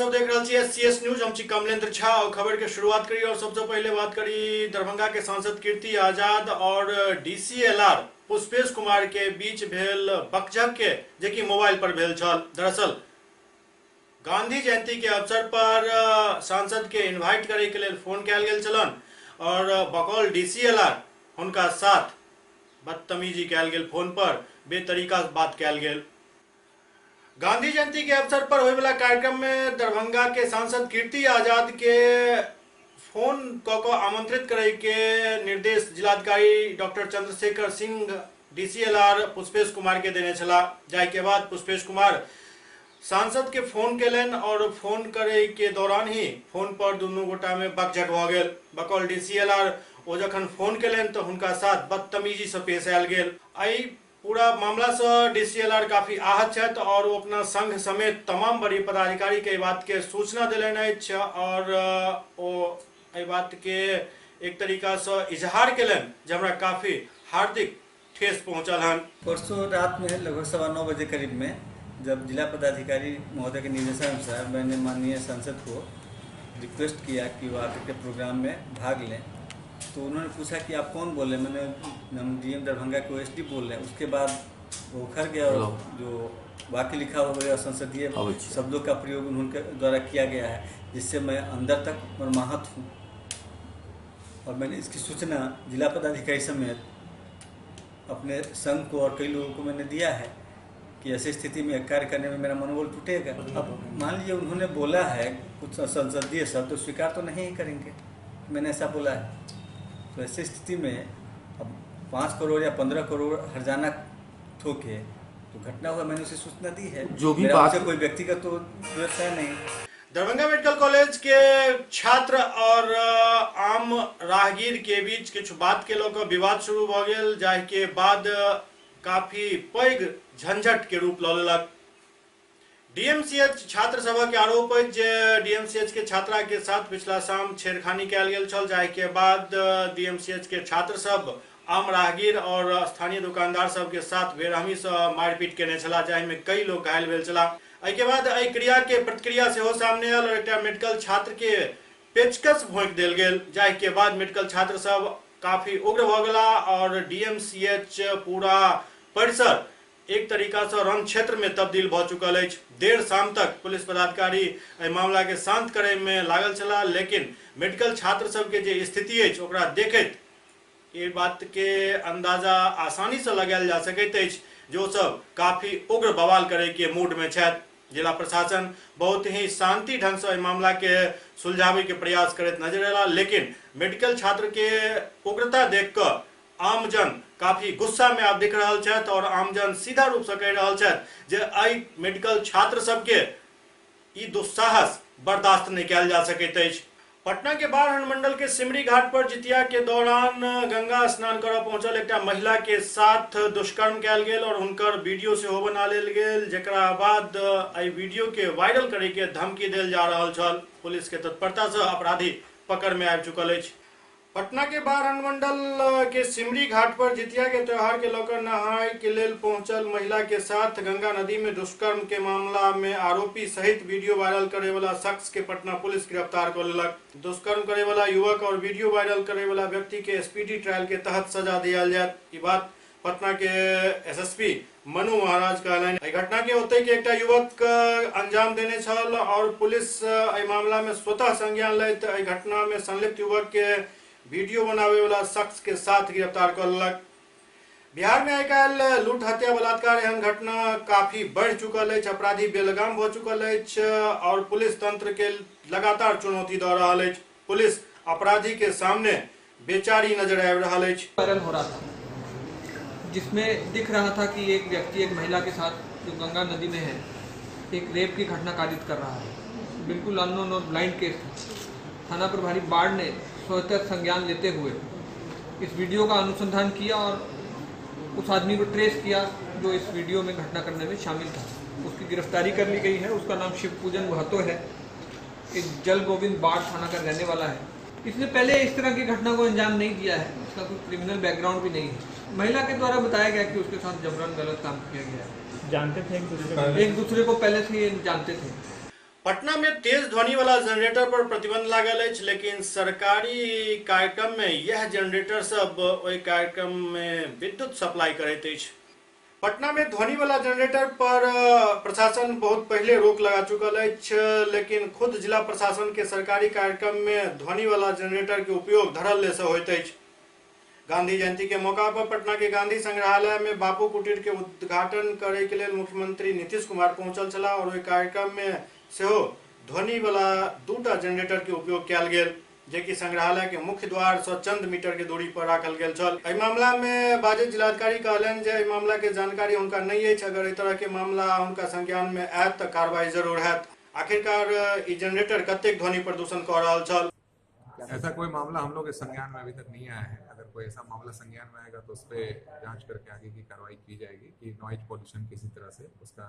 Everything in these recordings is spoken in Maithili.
सब देख रहल छी एससीएस न्यूज। हम छी कमलेंद्र झा और खबर के शुरुआत करी और सबसे पहले बात करी दरभंगा के सांसद कीर्ति आजाद और डीसीएलआर पुष्पेश कुमार के बीच भेल बकझक के जे कि मोबाइल पर भेल छल। दरअसल गांधी जयंती के अवसर पर सांसद के इन्वाइट करे के लेल फोन कयल गेल छलन और बकौल डीसीएलआर हुनका साथ बदतमीजी कयल गेल, फोन पर बेतरीका बात कयल गेल। गांधी जयंती के अवसर पर होने वाला कार्यक्रम में दरभंगा के सांसद कीर्ति आजाद के फोन क आमंत्रित करे के निर्देश जिलाधिकारी डॉक्टर चंद्रशेखर सिंह डीसीएलआर पुष्पेश कुमार के देने छला। जाहि के बाद पुष्पेश कुमार सांसद के फोन केलन और फोन करे के दौरान ही फोन पर दुनू गोटा में बकझक भ गेल। बकौल डीसीएलआर ओ जखन फोन केलन तो हुनका साथ बदतमीजी से पेश आयल गेल। एहि पूरा मामला से डीसीएलआर काफी आहत छथि और वो अपना संघ समेत तमाम वरीय पदाधिकारी के बात के सूचना दिलनि अछि और ओ एहि बात के एक तरीका से इजहार केलनि जे हमरा काफी हार्दिक ठेस पहुंचल हन। परसों रात में लगभग 9:15 बजे करीब में जब जिला पदाधिकारी महोदय के निर्देशानुसार मैंने माननीय सांसद को रिक्वेस्ट किया कि वो आकर के प्रोग्राम में भाग लें, तो उन्होंने पूछा कि आप कौन बोल रहे हैं। मैंने हम डीएम दरभंगा के ओएसडी बोल रहे हैं। उसके बाद वो उखड़ गया और जो वाक्य लिखा हो गया संसदीय शब्दों का प्रयोग उन्होंने द्वारा किया गया है, जिससे मैं अंदर तक मर्माहत हूँ। और मैंने इसकी सूचना जिला पदाधिकारी समेत अपने संघ को और कई लोगों को मैंने दिया है कि ऐसी स्थिति में कार्य करने में मेरा मनोबल टूटेगा। अब मान लीजिए उन्होंने बोला है कुछ संसदीय शब्द, तो स्वीकार तो नहीं करेंगे, मैंने ऐसा बोला है। तो ऐसी स्थिति में अब 5 करोड़ या 15 करोड़ हर्जाना ठोके तो घटना हुआ, मैंने उसे सूचना दी है। जो भी बात कोई व्यक्तिगत तो व्यवसाय नहीं। दरभंगा मेडिकल कॉलेज के छात्र और आम राहगीर के बीच किछु बात के लऽ कऽ विवाद शुरू भऽ गेल, जाहि के बाद काफी पैघ झंझट के रूप लऽ लेलक। डीएमसीएच छात्र सभा के आरोप अछि जे डीएमसीएच के छात्रा के साथ पिछला शाम छेड़खानी कयल गेल छल, जाहि के बाद डीएमसीएच के छात्र सब आम राहगीर और स्थानीय दुकानदार सब के साथ बेरहमी से मारपीट केने छलाह, जाहि में कई लोग घायल भेल छलाह। एहि के बाद एहि क्रिया के प्रतिक्रिया सेहो सामने आयल और एकटा मेडिकल छात्र के पेचकस भोंकि देल गेल, जाहि के बाद मेडिकल छात्र सब काफी उग्र भऽ गेलाह और डीएमसीएच पूरा परिसर एक तरीका से रण क्षेत्र में तब्दील भऽ चुकल अछि। देर शाम तक पुलिस पदाधिकारी एहि मामला के शांत करे में लागल छलाह, लेकिन मेडिकल छात्र सबके जे स्थिति अछि ओकरा देखैत ये बात के अंदाजा आसानी से लगायल जा सकैत अछि जो सब काफी उग्र बवाल करे के मूड में छथि। जिला प्रशासन बहुत ही शांति ढंग से एहि मामला के सुलझावे के प्रयास करैत नजर अयला, लेकिन मेडिकल छात्र के उग्रता देख कऽ आमजन काफी गुस्सा में आब दिख रहल छथि और आमजन सीधा रूप से कहि रहल छथि जे एहि मेडिकल छात्र सबके ई दुस्साहस बर्दाश्त नहीं कयल जा सकैत अछि। पटना के बाढ़ अनुमंडल के सिमरी घाट पर जितिया के दौरान गंगा स्नान करऽ पहुंचल एकटा महिला के साथ दुष्कर्म कयल गेल और हुनकर वीडियो सेहो बना लेल गेल, जकरा बाद एहि वीडियो के वायरल करे के धमकी देल जा रहल छल। पुलिस के तत्परता से अपराधी पकड़ में आबि चुकल अछि। पटना के बाढ़ अनुमंडल के सिमरी घाट पर जितिया के त्योहार के लऽकऽ नहाय के लेल पहुंचल महिला के साथ गंगा नदी में दुष्कर्म के मामला में आरोपी सहित वीडियो वायरल करे वाला शख्स के पटना पुलिस गिरफ्तार कर लेलक। दुष्कर्म करे वाला युवक और वीडियो वायरल करे वाला व्यक्ति के स्पीडी ट्रायल के तहत सजा दियाल जायत। ई बात पटना के एसएसपी मनु महाराज कहलनि। एहि घटना के ओतहि के एकटा युवक अंजाम देने छल और पुलिस एहि मामला में स्वतः संज्ञान लैत एहि घटना में संलिप्त युवक के वीडियो बनावे वाला शख्स के साथ गिरफ्तार कर लेलक। बिहार में आइ-काल्हि लूट हत्या बलात्कार एहन घटना काफी बढ़ि चुकल अछि, अपराधी बेलगाम भऽ चुकल अछि और पुलिस तंत्र के लगातार चुनौती दऽ रहल अछि। पुलिस अपराधी के सामने बेचारी नजर आबि रहल अछि। वायरल हो रहा था जिसमें दिख रहा था कि एक व्यक्ति एक महिला के साथ जो गंगा नदी में है एक रेप की घटना कारित कर रहा है। बिल्कुल अननोन और ब्लाइंड केस था। थाना प्रभारी बाढ़ ने स्वतः संज्ञान लेते हुए इस वीडियो का अनुसंधान किया और उस आदमी को ट्रेस किया जो इस वीडियो में घटना करने में शामिल था। उसकी गिरफ्तारी कर ली गई है। उसका नाम शिव पूजन महतो है, एक जल गोविंद बाढ़ थाना का रहने वाला है। इसने पहले इस तरह की घटना को अंजाम नहीं दिया है, उसका कोई क्रिमिनल बैकग्राउंड भी नहीं है। महिला के द्वारा बताया गया कि उसके साथ जबरन गलत काम किया गया है। जानते थे एक दूसरे को? एक दूसरे को पहले से ही जानते थे। पटना में तेज ध्वनि वाला जनरेटर पर प्रतिबंध लागल अछि, लेकिन सरकारी कार्यक्रम में यह जनरेटर सब ओहि कार्यक्रम में विद्युत सप्लाई करैत अछि। पटना में ध्वनि वाला जनरेटर पर प्रशासन बहुत पहले रोक लगा चुकल अछि, लेकिन खुद जिला प्रशासन के सरकारी कार्यक्रम में ध्वनि वाला जनरेटर के उपयोग धड़ल्ले से होइत अछि। गांधी जयंती के मौका पर पटना के गांधी संग्रहालय में बापू कुटीर के उद्घाटन करे के लेल मुख्यमंत्री नीतीश कुमार पहुंचल छलाह और ओहि कार्यक्रम में सेहो ध्वनि वाला दूटा जनरेटर के उपयोग कयल गेल, जेकि संग्रहालय के मुख्य द्वार से चंद मीटर के दूरी पर राखल गेल छल। एहि मामला में बाजैत जिलाधिकारी कहलनि जे एहि मामला के जानकारी हुनका नहीं अछि, अगर एहि तरह के मामला हुनका संज्ञान में आयत तऽ कार्रवाई जरूर हैत। आखिरकार ई जनरेटर कतेक ध्वनि प्रदूषण कऽ रहल छल? ऐसा कोई मामला हम लोग के संज्ञान में अभी तक नहीं आया है। अगर कोई ऐसा मामला संज्ञान में आएगा तो उस पर जाँच करके आगे की कार्रवाई की जाएगी कि नॉइज पॉल्यूशन किसी तरह से उसका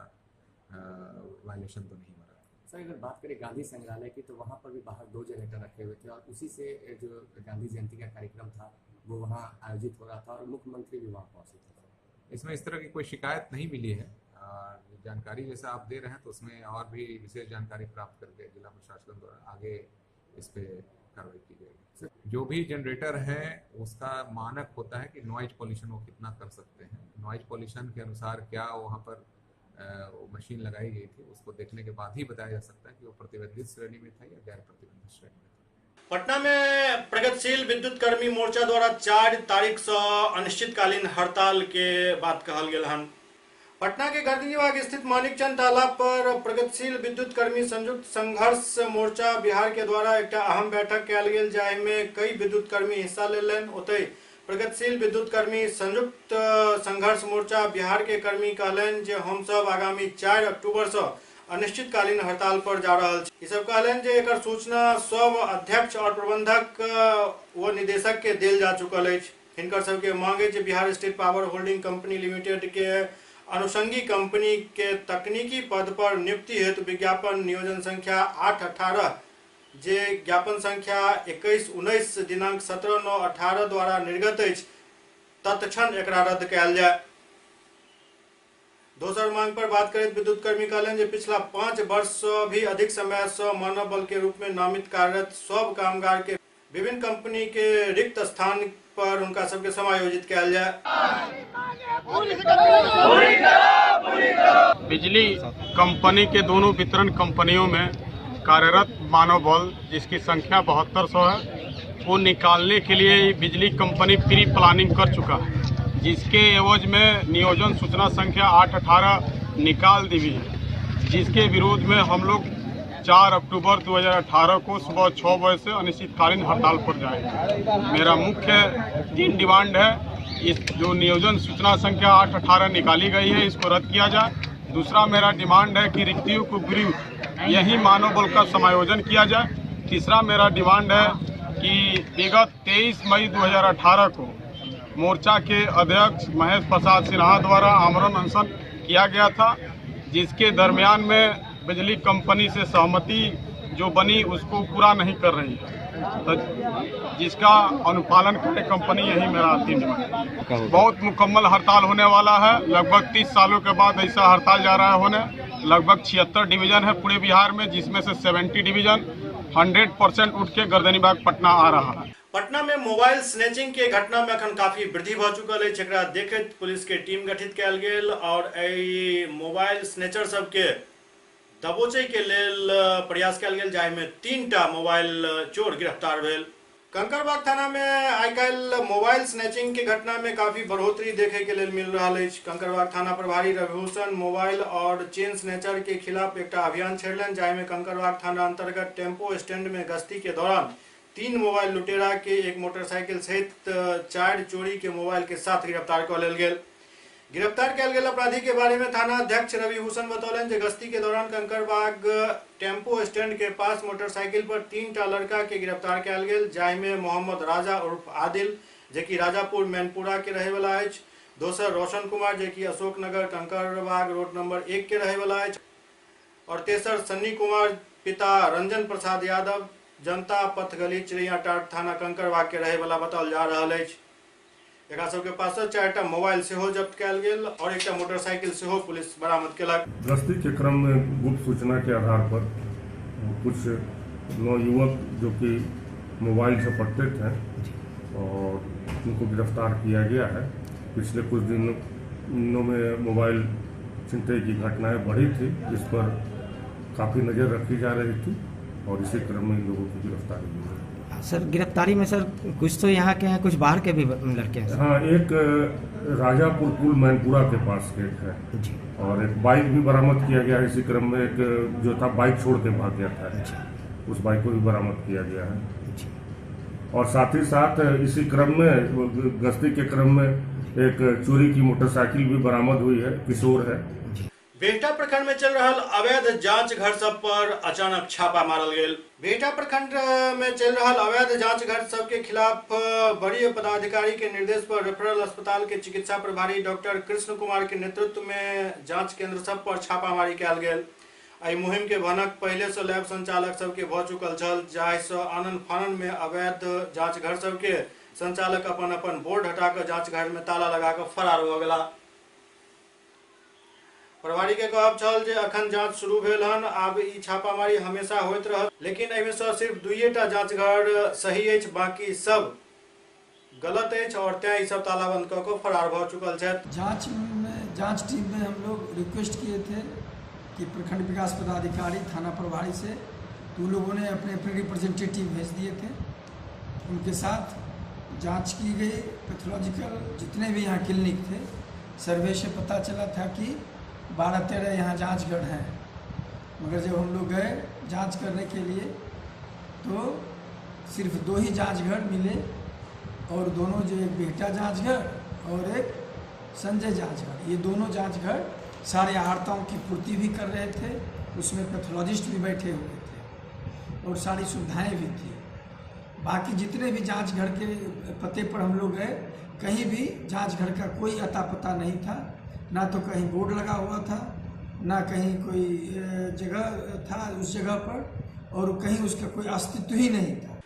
वायलेशन तो नहीं हो रहा। सर, अगर बात करें गांधी संग्रहालय की तो वहाँ पर भी बाहर 2 जनरेटर रखे हुए थे और उसी से जो गांधी जयंती का कार्यक्रम था वो वहाँ आयोजित हो रहा था और मुख्यमंत्री भी वहाँ पहुँचे थे। इसमें इस तरह की कोई शिकायत नहीं मिली है और जानकारी जैसा आप दे रहे हैं तो उसमें और भी विशेष जानकारी प्राप्त करके जिला प्रशासन द्वारा आगे इस पर कार्रवाई की जाएगी। जो भी जनरेटर है उसका मानक होता है कि नॉइज पॉल्यूशन वो कितना कर सकते हैं। नॉइज पॉल्यूशन के अनुसार क्या वहाँ पर वो मशीन लगाई गई थी उसको देखने के बाद ही बताया जा सकता है कि वो प्रतिबंधित श्रेणी में था या गैर प्रतिबंधित श्रेणी में था। पटना में प्रगतिशील विद्युत कर्मी मोर्चा द्वारा 4 तारीख से अनिश्चितकालीन हड़ताल के बात कहल गेल हन। पटना के गर्दनीबाग स्थित मानिकचंद तालाब पर प्रगतिशील विद्युत कर्मी संयुक्त संघर्ष मोर्चा बिहार के द्वारा एक अहम बैठक कयल गेल, जाहिमे कई विद्युत कर्मी हिस्सा लेलनि। ओतहि प्रगतिशील विद्युत कर्मी संयुक्त संघर्ष मोर्चा बिहार के कर्मी कहलनि जे हमसब आगामी 4 अक्टूबर से अनिश्चितकालीन हड़ताल पर जा रहल छी। ई सब कहलनि जे एकर सूचना सब अध्यक्ष और प्रबंधक व निदेशक के देल जा चुकल अछि। हिनकर सबके मांग अछि जे Bihar state power holding company limited के अनुषंगी कंपनी के तकनीकी पद पर नियुक्ति हेतु विज्ञापन नियोजन संख्या 8/18 जे ज्ञापन संख्या 21/19 दिनांक 17/9/18 द्वारा निर्गत अछि तत्क्षण एकरा रद्द कयल जाय। दोसर मांग पर बात करैत विद्युत कर्मी कहलनि जे पिछला 5 वर्ष से भी अधिक समय से मानव बल के रूप में नामित कार्यरत सब कामगार के विभिन्न कंपनी के रिक्त स्थान पर उनका सबके समायोजित कयल जाय। बिजली कंपनी के दोनों वितरण कंपनियों में कार्यरत मानव बल जिसकी संख्या 7200 है वो निकालने के लिए बिजली कंपनी प्री प्लानिंग कर चुका है, जिसके एवज में नियोजन सूचना संख्या 8/18 निकाल दी हुई है, जिसके विरोध में हम लोग 4 अक्टूबर 2018 को सुबह 6 बजे से अनिश्चितकालीन हड़ताल पर जाएंगे। मेरा मुख्य 3 डिमांड है, इस जो नियोजन सूचना संख्या 8/18 निकाली गई है इसको रद्द किया जाए। दूसरा मेरा डिमांड है कि रिक्तियों को विरुद्ध यही मानव बल का समायोजन किया जाए। तीसरा मेरा डिमांड है कि विगत 23 मई 2018 को मोर्चा के अध्यक्ष महेश प्रसाद सिन्हा द्वारा आमरण अनशन किया गया था, जिसके दरमियान में बिजली कंपनी से सहमति जो बनी उसको पूरा नहीं कर रही है, तो जिसका अनुपालन करे कंपनी, यही मेरा अंतिम डिमांड। बहुत मुकम्मल हड़ताल होने वाला है, लगभग 30 सालों के बाद ऐसा हड़ताल जा रहा है होने। लगभग 76 डिवीजन है पूरे बिहार में, जिसमें से 70 डिवीजन 100% उठ के गर्दनीबाग पटना आ रहा है। पटना में मोबाइल स्नैचिंग के घटना में अखन काफी वृद्धि भ चुकल अछि। एकरा देखैत पुलिस के टीम गठित कयल गेल और एहि मोबाइल स्नैचर सबके दबोचै के लेल प्रयास कयल गेल, जाहिमे 3टा मोबाइल चोर गिरफ्तार भेल। कंकड़बाग थाना में आइ काल्हि मोबाइल स्नैचिंग के घटना में काफी बढ़ोतरी देखे के लेल मिल रहल अछि। कंकड़बाग थाना प्रभारी रविभूषण मोबाइल और चेन स्नैचर के खिलाफ एकटा अभियान छेड़लनि, जाहिमे कंकड़बाग थाना अंतर्गत टेम्पो स्टैंड में गश्ती के दौरान 3 मोबाइल लुटेरा के एक मोटरसाइकिल सहित 4 चोरी के मोबाइल के साथ गिरफ्तार कऽ लेल गेल। गिरफ्तार कयल गेल अपराधी के बारे में थाना अध्यक्ष रविभूषण बतौलनि जे गश्ती के दौरान कंकड़बाग टेम्पो स्टैंड के पास मोटरसाइकिल पर 3टा लड़का के गिरफ्तार कयल गेल, जाहिमे मोहम्मद राजा उर्फ आदिल जेकि राजापुर मैनपुरा के रहैवला अछि, दोसर रोशन कुमार जेकि अशोकनगर कंकड़बाग रोड नंबर 1 के रहैवला अछि और तेसर सन्नी कुमार पिता रंजन प्रसाद यादव जनता पथ गली चिड़ियाटाट थाना कंकड़बाग के रहैवला बताओल जा रहल अछि। एकरा सबके पास 4टा मोबाइल सेहो जब्त कयल गेल और एकटा मोटरसाइकिल सेहो पुलिस बरामद केलक। गश्ती के क्रम में गुप्त सूचना के आधार पर कुछ 9 युवक जो कि मोबाइल से पढ़ते थे और उनको गिरफ्तार किया गया है। पिछले कुछ दिनों में मोबाइल छिनतई की घटनाएं बढ़ी थी, इस पर काफ़ी नज़र रखी जा रही थी और इसी क्रम में इन लोगों की गिरफ्तारी हुई है। सर, गिरफ्तारी में सर कुछ तो यहाँ के हैं, कुछ बाहर के भी लड़के हैं। हाँ, एक राजापुर पुल मैनपुरा के पास एक है जी, और एक बाइक भी बरामद किया गया है। इसी क्रम में एक जो था बाइक छोड़ के भाग गया था, उस बाइक को भी बरामद किया गया है। और साथ ही साथ इसी क्रम में गश्ती के क्रम में एक चोरी की मोटरसाइकिल भी बरामद हुई है, किशोर है। बेहटा प्रखंड में चल रहा अवैध जांच घर सब पर अचानक छापा मारल गेल। बेहटा प्रखंड में चल रहा अवैध जांच घर सब के खिलाफ वरीय पदाधिकारी के निर्देश पर रेफरल अस्पताल के चिकित्सा प्रभारी डॉक्टर कृष्ण कुमार के नेतृत्व में जांच केंद्र सब पर छापामारी कयल गेल। एहि मुहिम के भनक पहले से लैब संचालक सबके भऽ चुकल छल, जाहिसँ आनन फानन में अवैध जांच घर सबके संचालक अपन अपन बोर्ड हटा जांच घर में ताला लगा कऽ फरार भऽ गेला। प्रभारी के कहब छल जे अखन जांच शुरू भेल हन, आब ई छापामारी हमेशा होइत रहत, लेकिन एहिमे सँ सिर्फ 2टा जांच घर सही अछि, बाकी सब गलत अछि और तें ई सब तालाबंद कऽ कऽ फरार भऽ चुकल छथि। जांच टीम में हम लोग रिक्वेस्ट किए थे कि प्रखंड विकास पदाधिकारी थाना प्रभारी से, तो उन लोगों ने अपने अपने रिप्रेजेंटेटिव भेज दिए थे, उनके साथ जांच की गई। पैथोलॉजिकल जितने भी यहाँ क्लिनिक थे, सर्वे से पता चला था कि 12-13 यहाँ जांच घर हैं, मगर जब हम लोग गए जांच करने के लिए तो सिर्फ 2 ही जांच घर मिले, और दोनों जो एक बेहटा जांच घर और एक संजय जांच घर, ये दोनों जांच घर सारे आहारताओं की पूर्ति भी कर रहे थे, उसमें पैथोलॉजिस्ट भी बैठे हुए थे और सारी सुविधाएं भी थी। बाकी जितने भी जांच घर के पते पर हम लोग गए, कहीं भी जांच घर का कोई अता पता नहीं था, ना तो कहीं बोर्ड लगा हुआ था, ना कहीं कोई जगह था उस जगह पर, और कहीं उसका कोई अस्तित्व ही नहीं था।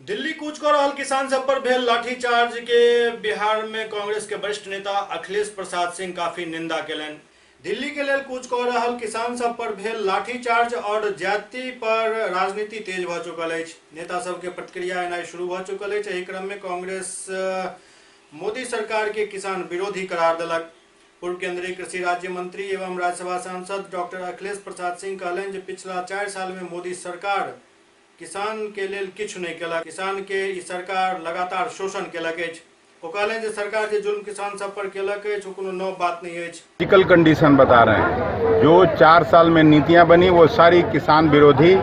दिल्ली कूच कऽ रहल किसान सब पर भेल लाठीचार्ज के बिहार में कांग्रेस के वरिष्ठ नेता अखिलेश प्रसाद सिंह काफी निंदा केलनि। दिल्ली के लेल कूच कऽ रहल किसान सब पर भेल लाठीचार्ज और जाति पर राजनीति तेज भऽ चुकल अछि। नेता सबके प्रतिक्रिया एनाइ शुरू भऽ चुकल अछि। एहि क्रम में कांग्रेस मोदी सरकार के किसान विरोधी करार देलक। पूर्व केंद्रीय कृषि राज्य मंत्री एवं राज्यसभा सांसद डॉक्टर अखिलेश प्रसाद सिंह कहलनि जे पिछला 4 साल में मोदी सरकार किसान के लेल किछु नहि केलक, किसान के ई सरकार लगातार शोषण केलक अछि। ओ कहलनि जे सरकार जे जुल्म किसान सब पर केलक अछि ओ कोनो नव बात नहीं अछि। क्रिटिकल कंडीशन बता रहे हैं, जो 4 साल में नीतियां बनी वो सारी किसान विरोधी,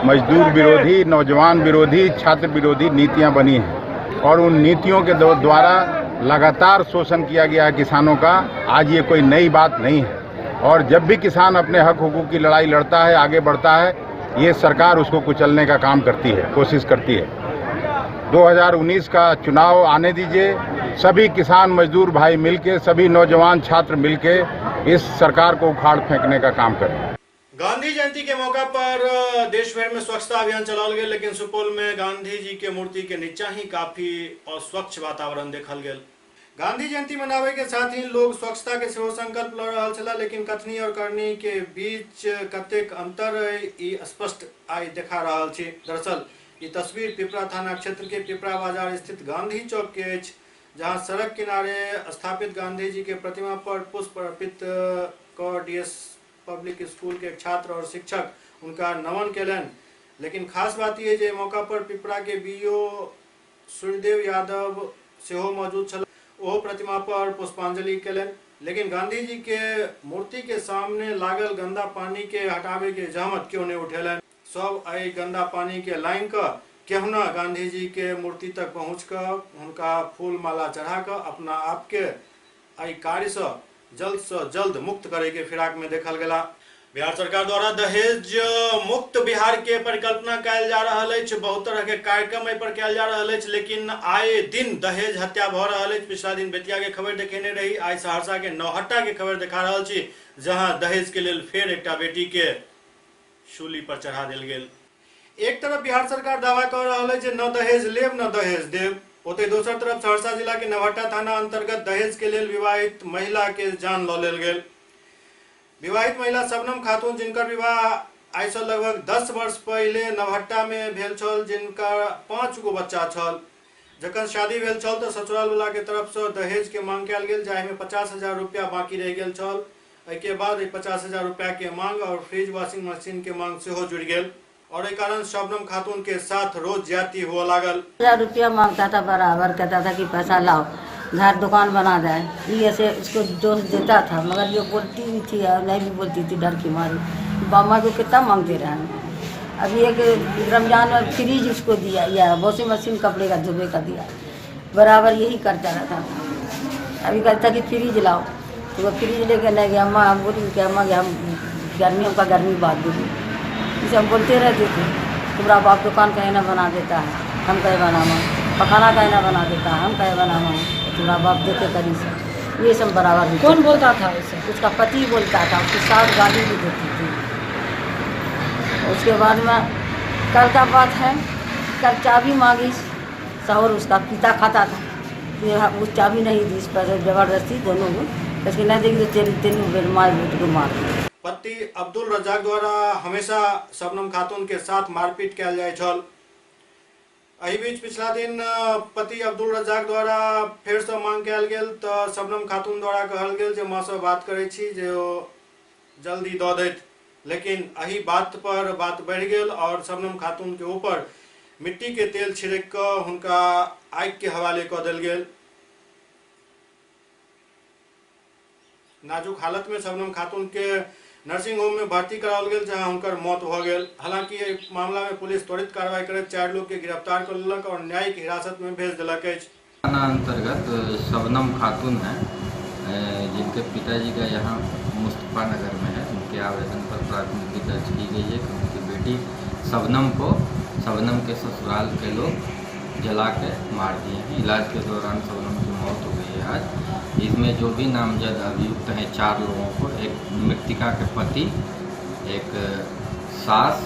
मजदूर विरोधी, नौजवान विरोधी, छात्र विरोधी नीतियां बनी हैं और उन नीतियों के द्वारा लगातार शोषण किया गया है किसानों का। आज ये कोई नई बात नहीं है और जब भी किसान अपने हक हुकूक की लड़ाई लड़ता है, आगे बढ़ता है, ये सरकार उसको कुचलने का काम करती है, कोशिश करती है। 2019 का चुनाव आने दीजिए, सभी किसान मजदूर भाई मिलके, सभी नौजवान छात्र मिलके इस सरकार को उखाड़ फेंकने का काम करें। गांधी जयंती के मौका पर देश भर में स्वच्छता अभियान चलाओल गेल, लेकिन सुपौल में गांधी जी के मूर्ति के नीचा ही काफी अस्वच्छ वातावरण देखल गेल। गांधी जयंती मनावे के साथ ही लोग स्वच्छता के सेहो संकल्प ल रहल छला, लेकिन कथनी और करनी के बीच कतेक अंतर ई स्पष्ट आइ देखा रहल छी। दरअसल ये तस्वीर पिपरा थाना क्षेत्र के पिपरा बाजार स्थित गांधी चौक के अछि, जहां सड़क किनारे स्थापित गांधी जी के प्रतिमा पर पुष्प अर्पित क डीएस पब्लिक स्कूल के छात्र और शिक्षक उनका नमन केलनि। लेकिन खास बात यह जे मौका पर पिपरा के बीओ सूर्यदेव यादव सेहो मौजूद छल, ओहो प्रतिमा पर पुष्पांजलि केलनि। लेकिन गांधी जी के मूर्ति के सामने लागल गंदा पानी के हटावे के जहमत क्यों नहीं उठेलनि। सब एहि गंदा पानी के लाइन क केहुना गांधी जी के मूर्ति तक पहुँच कऽ हुनका फूल माला चढ़ा कऽ अपना आप के एहि कार्य से जल्द से जल्द मुक्त करे के फिराक में देखल गेला। बिहार सरकार द्वारा दहेज मुक्त बिहार के परिकल्पना कयल जा रहल अछि, बहुत तरह के कार्यक्रम एहि पर कयल जा रहल अछि, लेकिन आए दिन दहेज हत्या भऽ रहल अछि। पिछला दिन बेतिया के खबर देखेने रही, आइ सहरसा के नौहट्टा के खबर देखा रहल छी, जहां दहेज के लेल फेर एकटा बेटी के शूली पर चढ़ा देल गेल। एक तरफ बिहार सरकार दावा कऽ रहल अछि जे न दहेज लेब न दहेज देब, ओतहि दोसर तरफ सहरसा जिला के नौहट्टा थाना अंतर्गत दहेज के लेल विवाहित महिला के जान लऽ लेल गेल। विवाहित महिला शबनम खातून, जिनकर विवाह आइसँ लगभग 10 वर्ष पहिले नवहट्टा में भेल छल, जिनका 5 गो बच्चा छल। जखन शादी भेल छल तऽ ससुराल वाला के तरफ से दहेज के मांग कयल गेल, जाहिमे 50,000 रुपया बाकी रहि गेल छल। एहिके बाद 50,000 रुपया के मांग और फ्रिज वॉशिंग मशीन के मांग सेहो जुड़ि गेल और एहि कारण शबनम खातून के साथ रोज ज्यादती हुआ लागल। 1000 रुपया मांगता था, बराबर कहता था कि पैसा लाओ, घर दुकान बना दे, ये ऐसे उसको जोश देता था। मगर ये बोलती भी थी और नहीं भी बोलती थी, डर की मारी। बाबा को कितना मांगते रहे। अभी एक रमजान में फ्रिज उसको दिया या वॉशिंग मशीन कपड़े का धोबे का दिया, बराबर यही करता रहता था। अभी कहता कि फ्रिज लाओ, तो वह फ्रिज लेके नहीं गया। अम्मा हम बोली कि अम्मा हम गर्मियों का गर्मी बात बोली, इसे हम बोलते रहते थे। तुम्हारा बाप दुकान कहीं ना बना देता है, हम कहीं बनावा, पखाना कहीं ना बना देता है, हम कहीं बनावा, तुम्हारा बाप देते करी से ये सब बराबर। कौन बोलता था इसे? उसका पति बोलता था, उसकी सास गाली भी देती थी। उसके बाद में कल का बात है, कल चाबी मांगी शौहर उसका पिता खाता था, वो चाबी नहीं दी, इस पर जबरदस्ती दोनों को इसकी नहीं देखी तो तेरी तेरी मार बेटी को मार। पति अब्दुल रजाक द्वारा हमेशा शबनम खातून के साथ मारपीट कयल जाय छल। एहि बीच पिछला दिन पति अब्दुल रजाक द्वारा फेर से मांग कयल गेल तऽ शबनम खातून द्वारा कहल गेल जे माँ से बात करै छी जे ओ जल्दी दऽ दैत, लेकिन एहि बात पर बात बढ़ि गेल और शबनम खातून के ऊपर मिट्टी के तेल छिड़क कऽ हुनका आगि के हवाले कऽ देल गेल। नाजुक हालत में शबनम खातून के नर्सिंग होम में भर्ती कराओल गेल, जहां हुनकर मौत भऽ गेल। हालांकि एहि मामला में पुलिस त्वरित कार्रवाई करैत 4 लोग के गिरफ्तार कर लेलक और न्यायिक हिरासत में भेज देलक अछि। थाना अंतर्गत शबनम खातून है, जिनके पिताजी का यहाँ मुस्तफ़ा नगर में है, उनके आवेदन पर प्राथमिकी दर्ज की गई है कि उनकी बेटी शबनम को शबनम के ससुराल के लोग जला के मार दिए हैं। इलाज के दौरान शबनम की मौत हो गई है। आज इसमें जो भी नामजद अभियुक्त हैं 4 लोगों को, एक मृतिका के पति, एक सास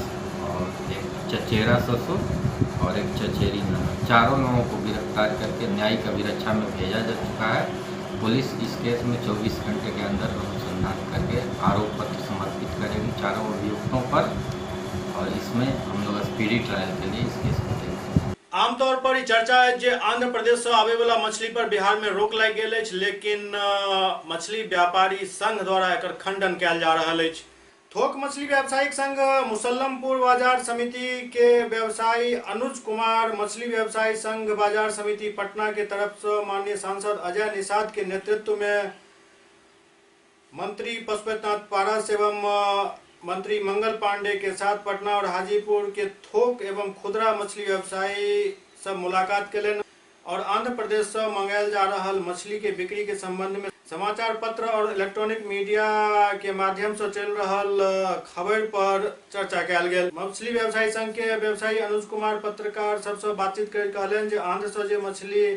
और एक चचेरा ससुर और एक चचेरी ननद, चारों लोगों को गिरफ्तार करके न्यायिक अभिरक्षा में भेजा जा चुका है। पुलिस इस केस में 24 घंटे के अंदर अनुसंधान करके आरोप पत्र समर्पित करेगी चारों अभियुक्तों पर और इसमें हम लोग स्पीडी ट्रायल के लिए इस केस को देंगे। आमतौर पर ई चर्चा है जे आंध्र प्रदेश से आवे वाला मछली पर बिहार में रोक लागि गेल अछि, लेकिन मछली व्यापारी संघ द्वारा एकर खंडन कयल जा रहल अछि। थोक मछली व्यावसायिक संघ मुसल्लमपुर बाजार समिति के व्यवसायी अनुज कुमार मछली व्यवसायी संघ बाजार समिति पटना के तरफ से माननीय सांसद अजय निषाद के नेतृत्व में मंत्री पशुपतिनाथ पारस एवं मंत्री मंगल पांडे के साथ पटना और हाजीपुर के थोक एवं खुदरा मछली व्यवसायी सब मुलाकात केलनि और आंध्र प्रदेश से मंगायल जा रहा मछली के बिक्री के संबंध में समाचार पत्र और इलेक्ट्रॉनिक मीडिया के माध्यम से चल रहा खबर पर चर्चा कयल गेल। मछली व्यवसायी संघ के व्यवसायी अनुज कुमार पत्रकार सबसे बातचीत कर कहलनि जे आंध्र से जे मछली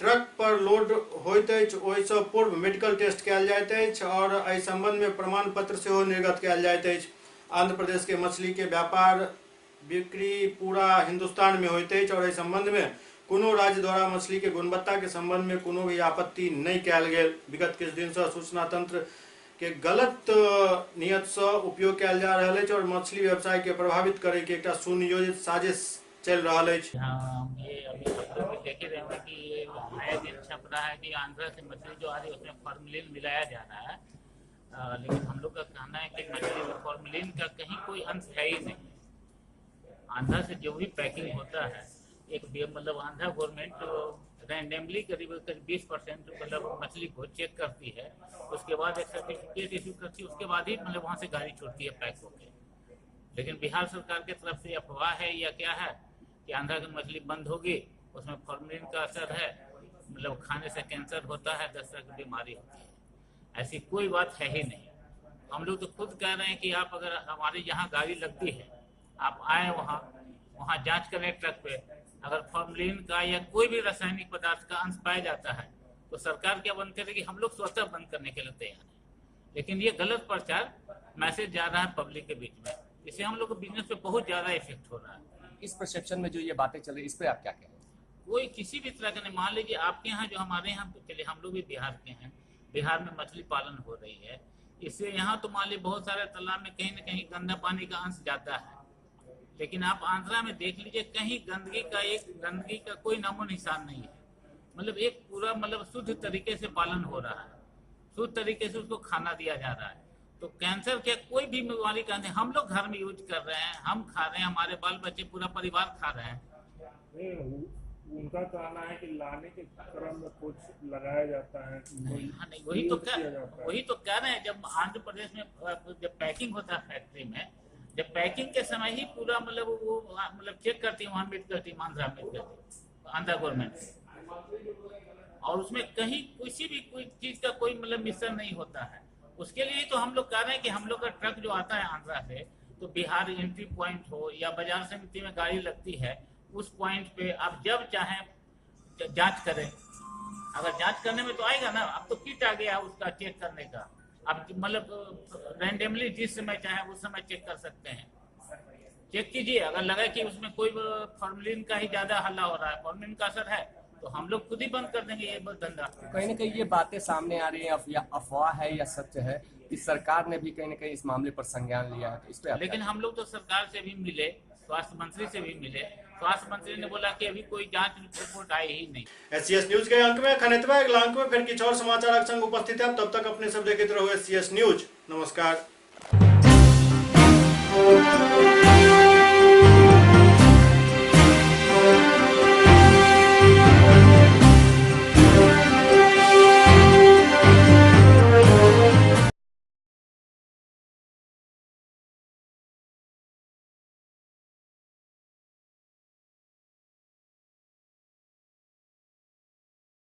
ट्रक पर लोड होइत अछि ओहिसँ पूर्व मेडिकल टेस्ट कयल जाइत अछि और एहि संबंध में प्रमाण पत्र सेहो निर्गत कयल जाइत अछि। आंध्र प्रदेश के मछली के व्यापार बिक्री पूरा हिंदुस्तान में होइत अछि और एहि संबंध में कोनो राज्य द्वारा मछली के गुणवत्ता के संबंध में कोनो भी आपत्ति नहीं कयल गेल। विगत किछु दिन से सूचना तंत्र के गलत नियत से उपयोग कयल जा रहल अछि और मछली व्यवसाय के प्रभावित करे के एकटा सुनियोजित साजिश चल रहा है। हाँ, ये अभी खबरों में देख ही रहे हैं कि ये आए दिन छप रहा है कि आंध्रा से मछली जो आ रही है उसमें फॉर्मलिन मिलाया जा रहा है, लेकिन हम लोग का कहना है कि मछली में फॉर्मलिन का कहीं कोई अंश है ही नहीं। आंध्रा से जो भी पैकिंग होता है एक मतलब आंध्रा गवर्नमेंट रैंडमली करीब करीब 20% मतलब मछली को चेक करती है, उसके बाद एक सर्टिफिकेट इशू करती है, उसके बाद ही मतलब वहाँ से गाड़ी छोड़ती है पैक होके। लेकिन बिहार सरकार के तरफ से अफवाह है या क्या है कि आंध्रा की मछली बंद होगी, उसमें फॉर्मलिन का असर है, मतलब खाने से कैंसर होता है, 10 तरह की बीमारी होती है। ऐसी कोई बात है ही नहीं। हम लोग तो खुद कह रहे हैं कि आप अगर हमारे यहाँ गाड़ी लगती है, आप आए वहाँ जाँच करें ट्रक पे, अगर फॉर्मलिन का या कोई भी रासायनिक पदार्थ का अंश पाया जाता है तो सरकार क्या बंद करेगी, हम लोग स्वतः बंद करने के लिए तैयार हैं। लेकिन ये गलत प्रचार मैसेज जा रहा है पब्लिक के बीच में, इससे हम लोग को बिजनेस पे बहुत ज़्यादा इफेक्ट हो रहा है। इस परसेप्शन में जो ये बातें चल रही है इस पर आप क्या कहें? कोई किसी भी तरह का नहीं। मान लीजिए आपके यहाँ जो हमारे यहाँ, चलिए हम लोग भी बिहार के हैं, बिहार में मछली पालन हो रही है, इससे यहाँ तो मान लीजिए बहुत सारे तालाब में कहीं ना कहीं गंदा पानी का अंश जाता है, लेकिन आप आंध्रा में देख लीजिए कहीं गंदगी का कोई नामो निशान नहीं है। मतलब एक पूरा मतलब शुद्ध तरीके से पालन हो रहा है, शुद्ध तरीके से उसको खाना दिया जा रहा है। तो कैंसर क्या कोई भी बीमारी का हम लोग घर में यूज कर रहे हैं, हम खा रहे हैं, हमारे बाल बच्चे पूरा परिवार खा रहे हैं। नहीं, उनका कहना है कि लाने के क्रम में कुछ लगाया जाता है। हाँ नहीं, वही तो कह रहे हैं। जब आंध्र प्रदेश में जब पैकिंग होता है फैक्ट्री में, जब पैकिंग के समय ही पूरा मतलब वो मतलब चेक करती है वहाँ medical team, Andhra medical team, Andhra government, और उसमें कहीं किसी भी कोई चीज का कोई मतलब मिश्रण नहीं होता है। उसके लिए तो हम लोग कह रहे हैं कि हम लोग का ट्रक जो आता है आंध्रा से, तो बिहार एंट्री पॉइंट हो या बाजार समिति में गाड़ी लगती है, उस पॉइंट पे आप जब चाहें जांच करें। अगर जांच करने में तो आएगा ना, अब तो किट आ गया उसका चेक करने का, आप मतलब रैंडमली जिस समय चाहे उस समय चेक कर सकते हैं। चेक कीजिए, अगर लगे कि उसमें कोई फॉर्मलिन का ही ज्यादा हल्ला हो रहा है, फॉर्मलिन का असर है, तो हम लोग खुद ही बंद कर देंगे ये धंधा। कहीं ना कहीं ये बातें सामने आ रही हैं, या अफवाह है या सच है कि सरकार ने भी कहीं ना कहीं इस मामले पर संज्ञान लिया है, तो इस पे लेकिन हम लोग तो सरकार से भी मिले, स्वास्थ्य मंत्री से भी मिले, स्वास्थ्य मंत्री ने बोला कि अभी कोई जांच रिपोर्ट आई ही नहीं। एससीएस न्यूज के अंक में खनेतवा अगला अंक में फिर किसी और समाचार संग उपस्थित है। तब तक अपने सब देखते रहो एससीएस न्यूज। नमस्कार।